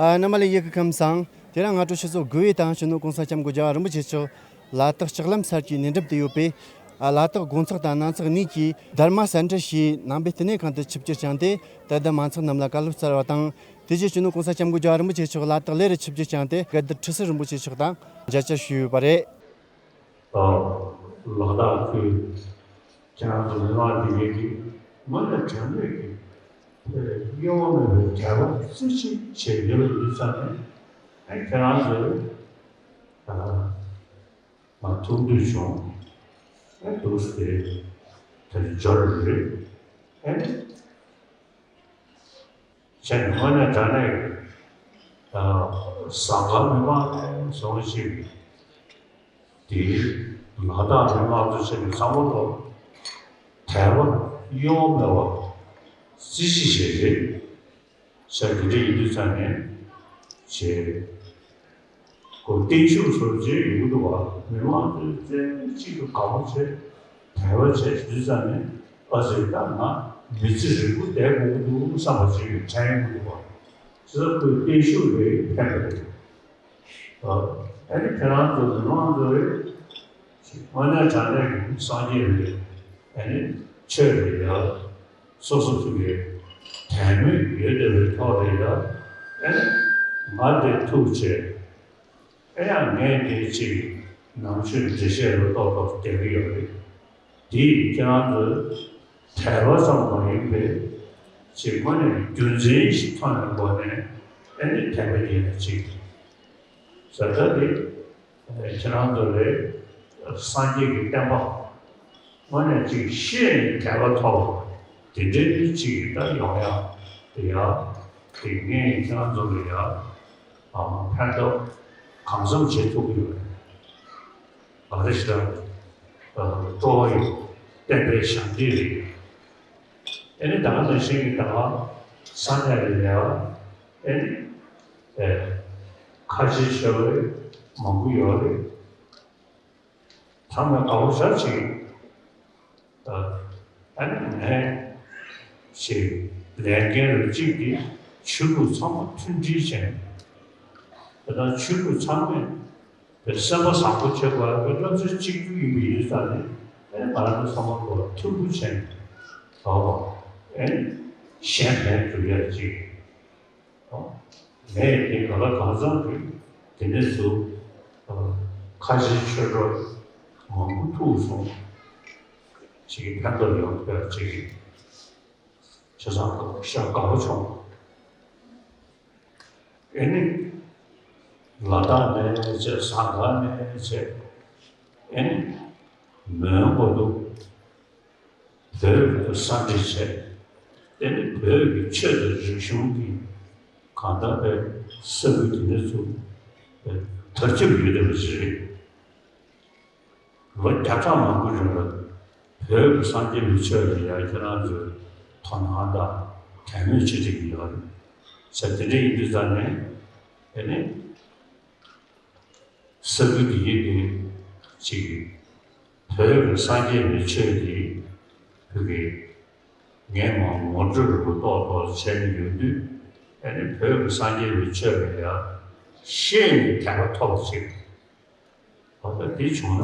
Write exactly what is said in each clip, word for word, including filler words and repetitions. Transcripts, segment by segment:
ཨ། རྣམ་པ་ལྷན་རྒྱས་ཁམས་བཟང་། དེ་རིང་སྔ་དྲོ་ཆུ་ཚོད་དགུ་པའི་ཐོག་སྤྱི་ནོར་༸གོང་ས་༸སྐྱབས་མགོན་རྒྱལ་བ་རིན་པོ་ཆེ་མཆོག་ལ་དྭགས་ལྕགས་ལམ་སར་གྱི་ཉེ་འགྲམ་དུ་ཡོད་པའི། ཨ། ལ་དྭགས་དགོང་ཚགས་དང་གནངས་ཚགས་གཉིས་ཀྱི་དྷརྨ་སེན་ཊར་ཞེས་ནང་པའི་བསྟི་གནས་ཁང་དུ་ཆིབས་བསྒྱུར་བསྐྱངས་ཏེ། ད་ལྟ་མང་ཚོགས་རྣམས་ལ་བཀའ་སློབ་སྩལ་བ་དང་། དེ་རྗེས་སྤྱི་ནོར་༸གོང་ས་༸སྐྱབས་མགོན་རྒྱལ་བ་རིན་པོ་ཆེ་མཆོག་ལ་དྭགས་ལས་རུ་ཆིབས་བསྒྱུར་བསྐྱངས་ཏེ། དགའ་ལྡན་ཁྲི་ཟུར་རིན་པོ་ཆེ་མཆོག་དང་མཇལ་བཅར་ཞུས་ཡོད་པ་རེད། ལ་དྭགས་ཁུལ་ཁྱེད་རང་ཚོ་མི་མང་འདི་གའི་གི་དངོས་གནས་དྲང་གནས་ཀྱི་གཡོ་བ་མེད་པའི་དད་པ་རྩེ་གཅིག་བྱས་ཡོད་པ་ཡིན་དུས་ཙང་ནས། ཨ། ཁྱེད་རང་ཚོས་ཨ་ང་ཐུག་འདོད་བྱུང་། ཨ། འདུག་སེ་དེ་འབྱོར་རེད། ཨ་ནི། བྱས་ནས་དངོས་གནས་དྲང་གནས་ཀྱི་ཟངས་དཀར་མི་མང་ནས་བཟུང་ཞིག་དེའི་ལ་དྭགས་མི་མང་ཚོ་བྱས་ནས་ཚང་མ་ལོ་དད་པ་གཡོ་བ་མེད་པ་རྩེ་གཅིག་བྱས་རེད། བྱས་དེ་འདྲ་ཡིན་དུས་ཙང་ནས་བྱས། ཁོ་བརྟན་བཞུགས་སོགས་བྱས་ཡོང་གི་འདུག་བ། མི་མང་ཚོས་བཙན་གཅིག་ཏུ་དགའ་པོ་བྱས་དད་པ་བྱས་དུས་ཙང་ནས། ཨ་ཙི། ད་ང་མི་ཚེ་རིང་པོ་བསྡད་དགོས་ཀྱི་འདུག་བསམ་པ་ཅིག་དྲན་ཡོང་གི་འདུག་བ། ཙི། ཁོའི་བརྟན་བཞུགས་ལས་ཕན་པ་རེད། ཨ། ཨ་ནི་ཁྱེད་རང་ཚོ་མི་མང་ཚོས། དངོས་གནས་དྲང་གནས་ཀྱི་སངས་རྒྱས་ལ། ཨ་ནི་ཆོས་ལ་ཡ། སོ་སོ་སོ་གི་དད་མོས་ཡོད་བསྡད་པའི་ཐོག་ལ་ཡ། ཨ་ནི་ང་དེ་ཐུག་བྱས། ཨེ་ཡང་ངས་དེ་ཅིག་ནང་ཆོས་འགྲེལ་བཤད་ལ་ཏོག་ཏོག་རྒྱག་གི་ཡོད་རེད། དེ་ཡིས་ཁྱེད་རང་ཚོའི་དད་པ་ཙམ་མ་ཡིན་པའི་ཅིག་དངོས་གནས་རྒྱུ་མཚན་ཞིག་མཐོང་བའི་སྒོ་ནས། ཨ་ནི་དད་པ་ཡིན་ན་ཅིག་ཟེར། ད་དེ་ཁྱེད་རང་ཚོ་ལས་སངས་རྒྱས་ཀྱི་བསྟན་པ་དངོས་གནས་ཅིག་ཤེས་ནས་དད་པ་ཐོབ་པ་དེ་འདྲའི་ཅིག་ད་ཡོང་ཡག་དེ་ཡ། དེ་ངས་ཁྱེད་རང་ཚོ་ལ་ཡ། ཨ། ཕན་ཐོགས་གང་འཚམ་བྱེད་ཐུབ་ཀྱི་ཡོད་རེད། ག་རེ་ཞིག་ལ་སྤྲོ་བ་ཡོད། བསྟན་པའི་ཞབས་འདེགས་རེད། ཨ་ནི་ད་ག་ནང་བཞིན་གྱི་ད་ག་ས་གནས་ལ་ཡ། ཨ་ནི་ཨེ། ཁ་ཆེ་ཆེ་བ་མང་པོ་ཡོད་རེད། ཚང་མས་དགའ་པོ་ཞེ་དྲག་བྱེད་ཀྱི་འདུག་ཨ་ནི་ངས་ཞེས་ལས་འགན་རུ་གཅིག་གིས་ཆོས་ལུགས་ཚང་མ་མཐུན་སྒྲིལ་བྱས་ནས། དེ་དག་ཆོས་ལུགས་ཚང་མས་དེ་སེམས་པ་བཟང་པོ་བྱེད་དགོས་པའི་བསླབ་ཚུལ་གཅིག་གྱུར་ཡིན་པ་ཡིན་ཙང་ནས། ཨ་ནི་ང་རང་ཚོ་ཚང་མ་ལོ་མཐུན་པོ་བྱས་ནས། ཨོ། ཨེ། གཞན་ཕན་སྒྲུབ་ཡ་གཅིག་ངས་དེ་ག་ལ་གང་འཚམ་གྱིས་དེ་འདྲ་ཚོ་ཁ་ཆེའི་ཆོས་གྲོགས་མང་པོ་ཐུག་སོང་། ཅིག་ཕན་ཐོགས་ཡོང་བསྡད་ཅིག་བྱས་ཙང་ཤ་དགའ་པོ་བྱུང་། ཨེ་ནི་ལ་དྭགས་ནས་བྱས། ཟངས་དཀར་ནས་བྱས། ཨེ་ནི་མོན་གྷོ་དུ། བོད་ཀྱི་ས་འདྲེ་བྱས། དེ་ནི་བོད་ཀྱི་ཆོས་དང་རིག་གཞུང་གི་གང་ལྟར་པའི་ས་ཁུལ་དེ་འདྲ་ཚོ་དར་ཁྱབ་ཡོད་བསྡད་པ་ཞིག་རེད། ལོ་བརྒྱ་ཕྲག་མང་པོའི་རིང་ལ་བོད་ཀྱི་སངས་རྒྱས་པའི་ཆོས་ལ་ཡང་ཁྱེད་རང་ཚོས་དོ་སྣང་དང་དད་མོས་བྱེད་བསྡད་ཀྱི་ཡོད་རེད། ས་དེ་འདྲ་ཡིན་དུས་ཙང་ནས། དེ་ནི། ས་ཁུལ་འདི་གའི་དེ་ཅིག་བོད་ཀྱི་སངས་རྒྱས་པའི་ཆོས་དེ་བོད་ཀྱི་ངས་མ་ངོ་སྤྲོད་རུ་ཏོག་ཏོག་བྱས་ནས་ཡོང་དུས། ཨ་ནི་བོད་ཀྱི་སངས་རྒྱས་པའི་ཆོས་ལ་ཡང་ཤེས་ནས་དད་པ་ཐོབ་པ་ཅིག་འོ། ད་དེ་བྱུང་ན།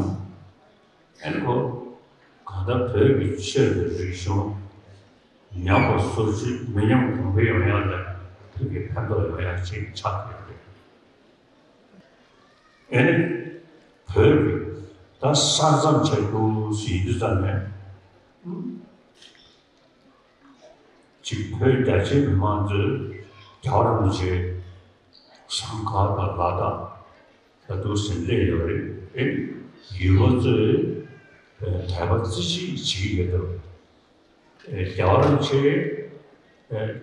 ཨ་ནི་ཁོ་གང་ལྟར་བོད་ཀྱི་ཆོས་དང་རིག་གཞུང་ཉམས་པ་སོར་ཆུད་མི་ཉམས་གོང་འཕེལ་ཡོང་ཡག་དང་། བོད་ཀྱི་ཕན་ཐོགས་ཡོང་ཡག་ཅིག་ཆགས་ཡོད་རེད། ཨེ་ནི་བོད་ཀྱི་ད་ས་མཚམས་ཆེ་རུ་ཟིན་དུས་ཙམ་ནས། གཅིག་བོད་རྒྱ་ཆེའི་མི་མང་ཚོས་རྒྱལ་བ་རིན་པོ་ཆེ་ཟངས་དཀར་དང་ལ་དྭགས་ལ་འདུག་ཟིན་སླེབས་ཡོད་རེད། ཨེ་ནི་ཡུལ་པ་ཚོས་དད་པ་རྩེ་གཅིག་བྱེད་ཀྱི་ཡོད་འདུག་རྒྱལ་བ་རིན་པོ་ཆེ་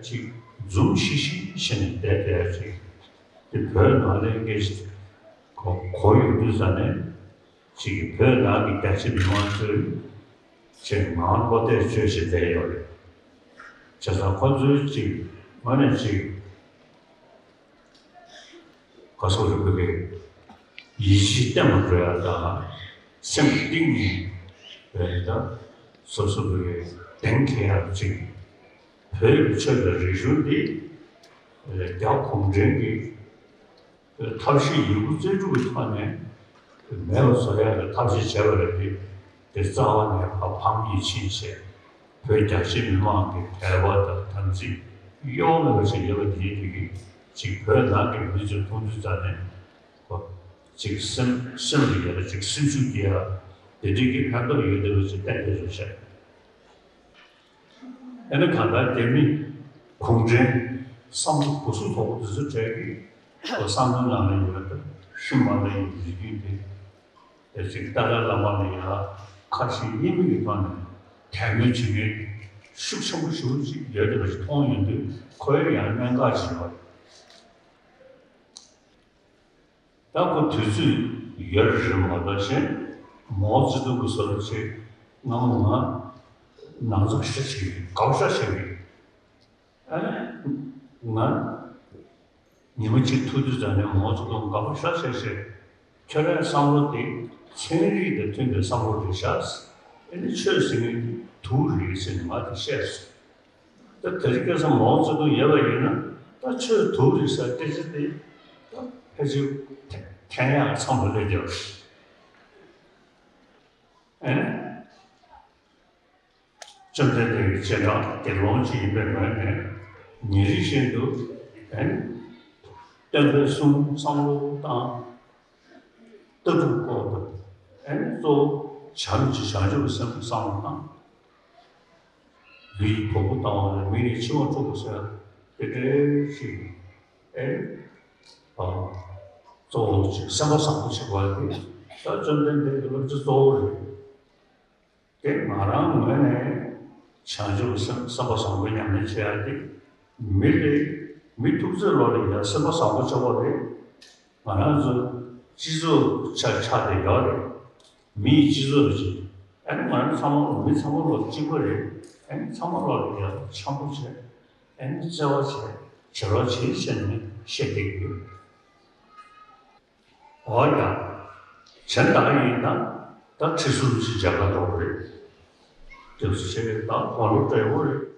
ཅིག་འཛུམ་ཤིག་ཤིག་བྱས་ནས་བསྡད་བསྡད་ཅིག་དེ་བོད་ནང་ལ་སྐད་ཆ་གོ་གོ་ཡོང་དུས་ཙམ་ནས། ཅིག་བོད་ནང་གི་རྒྱ་ཆེ་མི་མང་ཚོས་ཅིག་ངང་བློ་གཏད་བཅོལ་བྱས་བསྡད་ཡོད་རེད། བྱས་ཙང་ཁོ་ཚོའི་ཅིག་དངོས་གནས་ཅིག་ག་སོགས་རིག་པའི་ཡིད་ཆེས་བརྟན་པོ་འགྲོ་ཡག་དང་། སེམས་གཏིང་ནས་བོད་དང་སོ་སོ་བོད་གདེང་འཁེལ་ཡག་ཅིག་བོད་ཀྱི་ཆོས་དང་རིག་གཞུང་འདི་ རྒྱ་གུང་ཁྲན་གྱི་ཐབས་ཤེས་ཡོད་རྒུ་རྩལ་སྤྲུགས་ཀྱི་ཐོག་ནས་མེད་པ་བཟོ་ཡག་གི་ཐབས་ཤེས་བྱས་པ་རེད་དེ། དེ་རྩ་བ་ནས་ཕ་ཕམ་ཉེས་ཕྱིན་བྱས། བོད་རྒྱ་ཆེ་མི་མང་གི་དད་པ་དང་དམ་ཚིག་གཡོ་མེད་པ་ཞིག་ཡོད་པ་དེའི་དེ་གིས་ཅིག་བོད་ནང་གི་མི་ཚོས་མཐོང་དུས་ཙམ་ནས་ཅིག་སེམས་སེམས་ལ་ཡོད་ལ་ཅིག་སེམས་ཤུགས་སྐྱེ་ཡག་དེ་འདྲའི་གི་ཕན་ཐོགས་ཡོད་བསྡད་པ་ཅིག་གཏན་འཁེལ་བྱུང་ཤག་ཨ་ནི་གང་ལྟར་རྒྱ་མི་གུང་ཁྲན་བསམ་བློ་གུ་སུ་དོག་པོ་དེ་ཚོ་གྲས་ཀྱིས་བསམ་བློའི་ནང་ལ་ཡོད་པ་ཤུལ་མ་ལ་ཡོད་རིགས་རྒྱུད་དེ་དེ་ཅིག་ཏཱ་ལའི་བླ་མ་ལ་ཡང་ཁ་ཞེ་གཉིས་མེད་ཀྱི་ཐོག་ནས་དད་མོས་བྱེད་མཁན་ཤུགས་ཆེན་པོ་ཞེ་པོ་ཅིག་ཡོད་བསྡད་པ་ཞིག་མཐོང་ཡོང་དུས་ཁོ་ཡང་གནད་འགག་ཅིག་ཡོད་པ་རེད། ད་ཁོ་དུས་ཚོད་ཡོད་རེད་མ་གཏོགས་ཆེ། མའོ་ཙེ་ཏུང་གི་བཟོ་འདྲ་ཆེ་སྔ་མོ་ང་ནང་འཛུགས་ཤ་ཆེ་དགའ་པོ་ཤ་ཆེ་གི། ཨ་ནི་ང་ཉི་མ་གཅིག་ཐུག་དུས་ཙམ་ནས་མའོ་ཙེ་ཏུང་དགའ་པོ་ཤ་ཆེ་ཆེ། ཁྱོད་རའི་བསམ་བློ་དེ་ཚན་རིག་དང་མཐུན་པའི་བསམ་བློ་རེད་ཤག་ཨ་ནི་ཆོས་ཟེར་མཁན་དེ་དུག་རེད་ཟེར་ནས་ང་དེ་བཤད་སོང་། ད་དེ་རིང་ཁ་སང་མའོ་ཙེ་ཏུང་ཡོད་པ་ཡིན་ན་ད་ཆོས་དུག་རེད་ཟེར་སྐད་ཆ་དེ་ད་ཕལ་ཆེར་འཐེན་ཡག་འཚམ་པོ་སླེབས་ཀྱི་ཡོད་རེད། ཨེ། བཅོམ་ལྡན་འདས་ཀྱི་བྱེ་བྲག་དགེ་སློང་ཅིག་ཡིན་པའི་ངོས་ནས་ཉིན་རེ་བཞིན་དུ་ཨེ། སྟོན་པའི་གསུང་བསམ་བློ་བཏང་། ལྟ་གྲུབ་སྐོར་དུ་ཨེ་ནི་གཙོ་བོ་བྱམས་ཀྱི་བྱང་ཆུབ་སེམས་བསམ་བློ་བཏང་། ལུས་ཕུང་པོ་བཏང་བ་ལ་མི་ནི་འཆི་བ་འཁྲུགས་པ་ཟེར་དེ་འདྲའི་ཞིག་ཨེ་ནི་གཙོ་བོ་ཅིག་སེམས་པ་བཟང་པོ་བྱེད་པ་དེ་ད་བཅོམ་ལྡན་འདས་ཀྱི་བསླབ་བྱ་གཙོ་བོ་རེད། དེ་ང་རང་ངོས་ནས་བྱང་ཆུབ་སེམས་བསམ་པ་བཟང་པོའི་ཉམས་ལེན་བྱེད་ཡག་དེ་མི་ལས་མི་ཐུག་ཚོད་ལོ་ལ་ཡ་སེམས་པ་བཟང་པོ་ཆགས་པ་རེད། ང་རང་ཚོ་སྤྱི་ཚོགས་ཆ་ཆགས་བསྡད་ཡོད་རེད། མིའི་སྤྱི་ཚོགས་ཅིག་ཨ་ནི་ང་རང་ཚང་མ་མི་ཚང་མ་ལོ་གཅིག་པ་རེད། ཨ་ནི་ཚང་མ་ལོ་ལ་ཡ་འཆམ་པོ་བྱས་ཨ་ནི་བརྩེ་བ་བྱས་བྱེད་རོགས་བྱེད་བྱས་ནས་བཤད་བསྡད་ཀྱི་ཡོད། འོ་ཡ། གཞན་དག་ཡིན་ན་ད་ཁྲི་ཟུར་ཞིག་མཇལ་ཁ་འགྲོ་གི་རེད། དེ་ཚོ་བྱས་ད་དགུང་ལོ་བགྲེས་པོ་རེད།